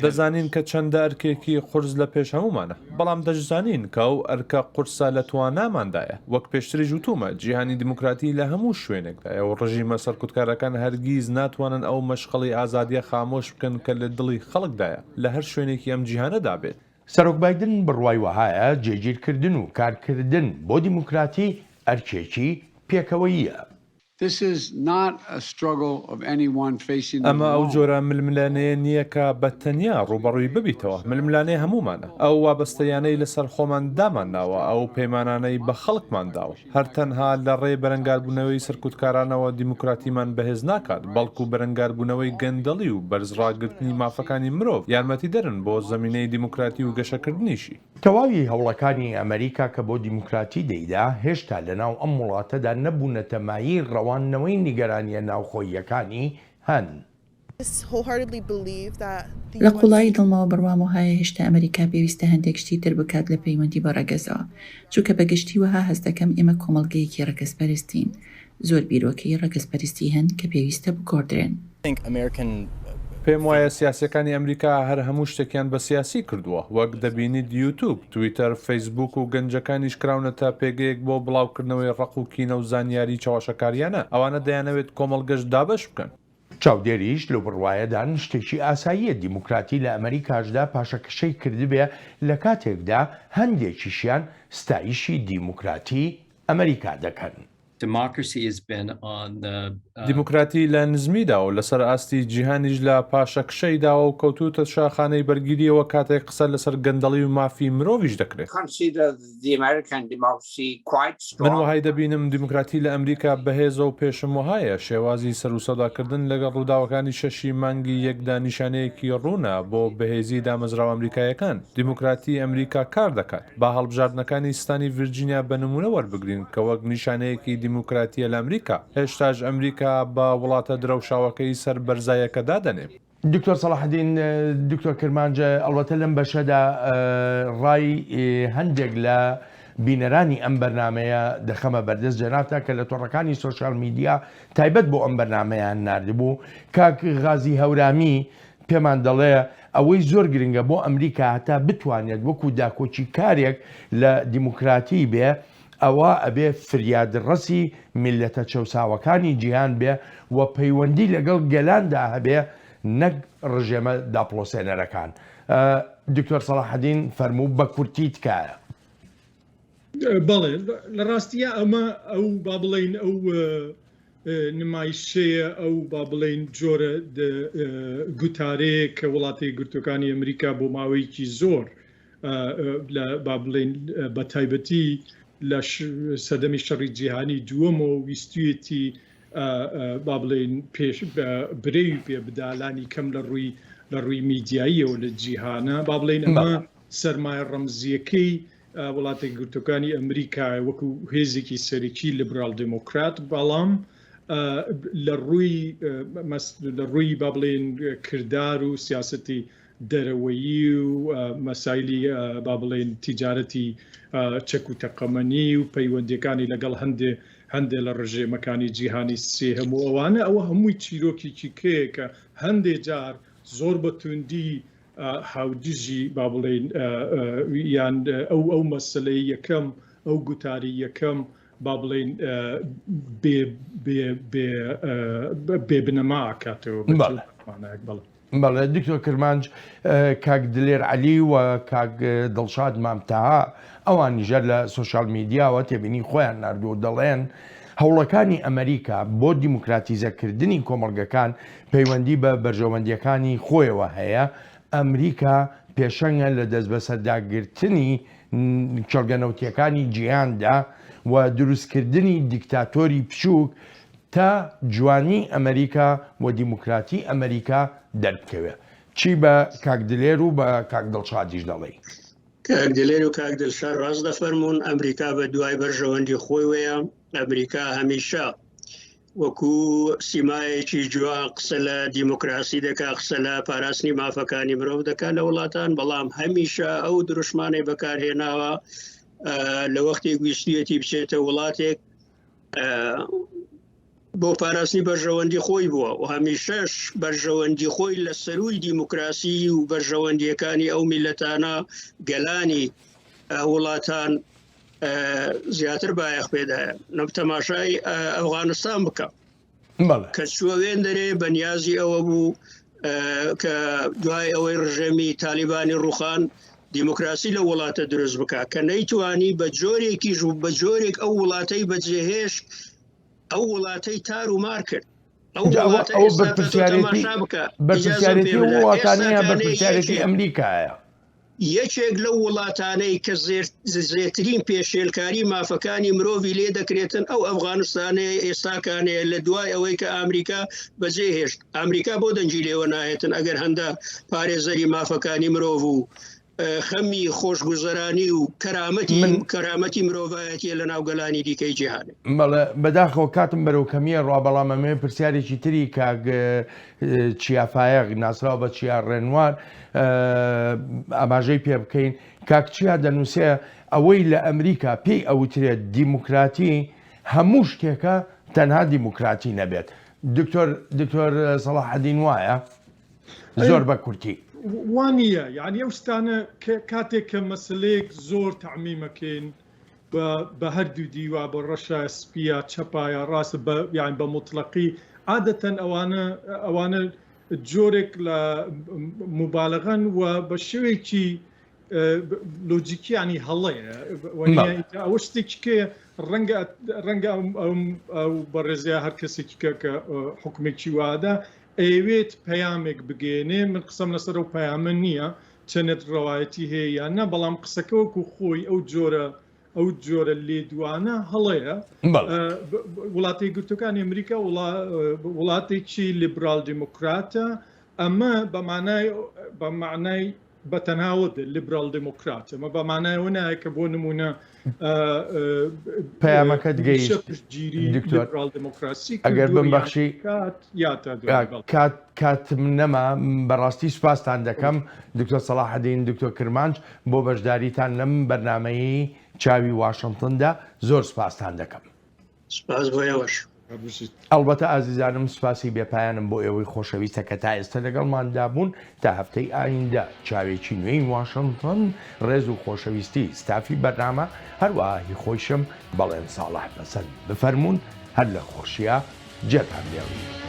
دەزانین کە چەندە ئەرکێکی قورس لە پێش هەموومانە، بەڵام دەشزانین کە ئەو ئەرکە قورسە لە تواناماندایە. وەک پێشتریش وتوومە، جیهانی دیموکراتی لە هەموو شوێنێکدایە و ڕژیمە سەرکوتکارەکان هەرگیز ناتوانن ئەو مەشخەڵی ئازادییە خامۆش بکەن کە لە دڵی خەڵکدایە، لە هەر شوێنێکی ئەم جیهانەدا بێت. سەرۆک بایدن بڕوای وەهایە جێگیرکردن و کارکردن بۆ دیموکراتی ئەرکێکی پێکەوەییە. ئەمە ئەو جۆرە ململانێیە نییە کە بە تەنیا ڕووبەڕووی ببیتەوە، ململانێ هەموومانە، ئەو وابەستەییانەی لەسەر خۆمان دامانناوە، ئەو پەیمانانەی بە خەڵکمان داوە. هەر تەنها لە ڕێی بەرەنگاربوونەوەی سەرکوتکارانەوە دیموکراتیمان بەهێز ناکات، بەڵکو بەرەنگاربوونەوەی گەندەڵی و بەرزڕاگرتنی مافەکانی مرۆڤ یارمەتیدەرن بۆ زەمینەی دیموکراتی و گەشەکردنیشی. تەواوی هەوڵەکانی ئەمریکا کە بۆ دیموکراتی دەیدا، هێشتا لەناو ئەم وڵاتەدا نەبوونەتە مایەی ڕەواندنەوەی نیگەرانییە ناوخۆییەکانی هەن. لە قوڵایی دڵمەوە بڕوام وەهایە هێشتا ئەمریکا پێویستە هەندێک شتی تر بکات لە پەیوەندی بە ڕەگەزەوە، چونکە بە گشتی وەها هەست دەکەم ئێمە کۆمەڵگەیەکی ڕەگەزپەرستین، زۆر بیرۆکەی ڕەگەزپەرستی هەن کە پێویستە بگۆڕدرێن. پێم وایە سیاسیەکانی ئەمریکا هەر هەموو شتێکیان بە سیاسی کردووە، وەک دەبینیت یوتوب، تویتەر، فەیسبوک و گەنجەکانیش کراونەتە پێگەیەک بۆ بڵاوکردنەوەی ڕق و کینە و زانیاری چەواشەکاریانە، ئەوانە دەیانەوێت کۆمەڵگەش دابەش بکەن. چاودێریش لەو بڕوایەدان شتێکی ئاساییە دیموکراتی لە ئەمەریکاشدا پاشەکشەی کردبێ لە کاتێکدا هەندێکیشیان ستایشی دیموکراتی ئەمەریکا دەکەن. دیموکراتی لە نزمیدا و لەسەر ئاستی جیهانیش لە پاشەکشەی داوە و کەوتووتە شاخانەی بەرگیرییەوە کاتێک قسە لەسەر گەندەڵی و مافی مرۆڤیش دەکرێت. من وەهای دەبینم دیموکراتی لە ئەمریکا بەهێزە و پێشم وەهایە شێوازی سەروسەوداکردن لەگەڵ ڕووداوەکانی شەشی مانگی یەکدا نیشانەیەکی ڕوونە بۆ بەهێزی دامەزراوە ئەمریکاییەکان. دیموکراتی ئەمریکا کار دەکات. با هەڵبژاردنەکانی ستانی ڤیرجینیا بە نموونە وەربگرین کە وەک نیشانەیەکی دیموکراتییە لە ئەمریکا. هێشتاش ئەمریکا بە وڵاتە درەوشاوەکەی سەر بەرزایەکە دادەنێم. دکتۆر سەڵاحەدین، دکتۆر کرمانج ئەڵبەتە لەم بەشەدا ڕای هەندێک لە بینەرانی ئەم بەرنامەیە دەخەمە بەردەست جەنابتا کە لە تۆڕەکانی سۆشیال میدیا تایبەت بۆ ئەم بەرنامەیان ناردبوو. کاک غازی هەورامی. پێمان دەڵێ ئەوەی زۆر گرنگە بۆ ئەمریکا هەتا بتوانێت وەکو داکۆکیکارێک لە دیموکراتی بێ ئەوا ئەبێ فریادڕەسی میللەتە چەوساوەکانی جیهان بێ و پەیوەندی لەگەڵ گەلاندا هەبێ نەک ڕژێمە داپڵۆسێنەرەکان. دکتۆر سەڵاحەدین فەرموو بە کورتی تکایە. بەڵێ لە ڕاستییا ئەمە ئەو با بڵێین ئەو نمایشەیە ئەو با بڵێین جۆرە گوتارەیە کە وڵاتە یەکگرتووەکانی ئەمریکا بۆ ماوەیەکی زۆر لە با بڵێین بە تایبەتی لە سەردەمی شەڕی جیهانی دووەمەوە ویستویەتی با بڵێین پێش برەوی پێ بدا لانی کەم لە ڕووی لە ڕووی میدیاییەوە لە جیهانە با بڵێین ئەمە سەرمایە ڕەمزییەکەی وڵاتە یەکگرتووەکانی ئەمریکایە وەکو هێزێکی سەرەکی لیبرال دیموکرات، بەڵام لە ڕووی لە ڕووی با بڵێین کردار و سیاسەتی دەرەوەیی و مەسایلی با بڵێین تیجارەتی چەک و تەقەمەنی و پەیوەندیەکانی لەگەڵ هەندێ هەندێ لە ڕژێمەکانی جیهانی سێهەم و ئەوانە ئەوە هەمووی چیرۆکێکی کەیە کە هەندێ جار زۆر بە توندی هاودژی با بڵێین یان ئەو ئەو مەسەلەی یەکەم ئەو گوتاری یەکەم با بڵێین بێ بێ بێ بێ بنەما ئەکاتەوە بە بەڵێ. مانایەک بەڵێ. بەڵێ دکتۆر کرمانج کاک دلێر عەلی و کاک دڵشاد مام تەها ئەوانیش هەر لە سۆشیال میدیاوە تێبینی خۆیان ناردووە و دەڵێن هەوڵەکانی ئەمریکا بۆ دیموکراتیزەکردنی کۆمەڵگەکان پەیوەندی بە بەرژەوەندییەکانی خۆیەوە هەیە، ئەمریکا پێشەنگە لە دەستبەسەرداگرتنی کێڵگە نەوتییەکانی جیهاندا و دروستکردنی دیکتاتۆری بچووک تا جوانی ئەمریکا و دیموکراتی ئەمریکا دەربکەوێت. چی بە کاک دلێر و بە کاک دڵشادیش دەڵێی؟ کاک دلێر و کاک دلشاد ڕاست دەفەرموون، ئەمریکا بە دوای بەرژەوەندی خۆیوەیە، ئەمریکا هەمیشە وەکو سیمایەکی جوان قسە لە دیموکراسی دەکا قسە لە پاراستنی مافەکانی مرۆڤ دەکات لە وڵاتان بەڵام هەمیشە ئەو دروشمانەی بەکارهێناوە لە وەختێک ویستویەتی بچێتە وڵاتێک بۆ پاراستنی بەرژەوەندی خۆی بووە و هەمیشەش بەرژەوەندی خۆی لە سەروی دیموکراسی و بەرژەوەندیەکانی ئەو میلەتانە گەلانی وڵاتان زیاتر بایەخ پێدایە نەب تەماشای ئەفغانستان بکە کە چووە وێن دەرێ بە نیازی ئەوە بوو کە دوای ئەوەی ڕژێمی تالیبانی ڕوخان دیموکراسی لە وڵاتە دروست بکە کە نەیتوانی بە جۆرێکیش و بە جۆرێک ئەو وڵاتەی بەجێهێشت ئەو وڵاتەی تار و مار کرد ئەو بەرپرسیارێتی بەرپرسیارێتی وڵاتانەیە بەرپرسیارێتی ئەمریکایە یەکێک لەو وڵاتانەی کە زێترین پێشێلکاری مافەکانی مرۆڤی لێ دەکرێتن ئەو ئەفغانستانەیە ئێستاکانەیە لە دوای ئەوەی کە ئامریکا بەجێ هێشت ئامریکا بۆ دەنگی لێوە نایەتن ئەگەر هەندە پارێزەری مافەکانی مرۆڤ و خەمی خۆشگوزەرانی و کەرامەتی من کەرامەتی مرۆڤایەتیە لە ناو گەلانی دیکەی جیهانێ. بەڵێ بەداخەوە کاتم بەرەو کەمیە ڕوا بەڵام ئەمەوێ پرسیارێکی تری کاک چیا فایەق ناسراو بە چیا ڕێنوار ئاماژەی پێ بکەین کاک چیا دەنووسێ ئەوەی لە ئەمریکا پێی ئەوترێت دیموکراتی هەموو شتێکە تەنها دیموکراتی نەبێت دکتۆر دکتۆر سەڵاحەدین وایە زۆر بە کورتی. وا نییە یعنی ئەو شتانە کاتێک کە مەسلەیەک زۆر تەعمیمەکەین بە بە هەردوو دیوا بە ڕەشە سپیە چەپە یا ڕاستە بە یان بە موتڵەقی عادەتەن ئەوانە ئەوانە جۆرێک لە موبالەغەن و بە شێوەیەکی لۆجیکی ینی هەڵەیە ئەوە شتێکی کێ ڕەنگە ڕەنگە ئەو بەڕێزیە هەر کەسێکی کە کە حکومێکی وادا ئەیەوێت پەیامێک بگەێنێ من قسەم لەسەر ئەو پەیامە نییە چەنێت ڕەوایەتی هەیە یان نا، بەڵام قسەکە وەکو خۆی ئەو جۆرە ئەو جۆرە لێدوانە هەڵەیە. وڵاتە یەکگرتووەکانی ئەمریکا وڵاتێکی لیبرال دیموکراتە، ئەمە بە مانای بە مانای بە تەنها وە دێت لیبرال دیموکرات، ئەمە بە مانای ئەوە نایە کە بۆ نموونە پەیامەکەت گەیشت پشتگیری دکتۆر لیبرال دیموکراسی ئەگەر کردووە یان بمبەخشی کات یا تا دوایی بەڵێ. کات کاتم نەما بەڕاستی سوپاستان دەکەم دکتۆر سەڵاحەدین دکتۆر کرمانج بۆ بەشداریتان لەم بەرنامەیەی چاوی واشنتندا زۆر سوپاستان دەکەم. سوپاس بۆ ئێوەش. ئەڵبەتە ئازیزانم سوپاسی بێ پایانم بۆ ئێوەی خۆشەویستە کە تا ئێستا لەگەڵماندا بوون تا هەفتەی ئایندە چاوێکی نوێی واشنتن ڕێز و خۆشەویستی ستافی بەرنامە هەروەها هی خۆیشم بەڵێن ساڵح پەسەند بفەرموون هەر لە خۆشیا جێتان دێڵین.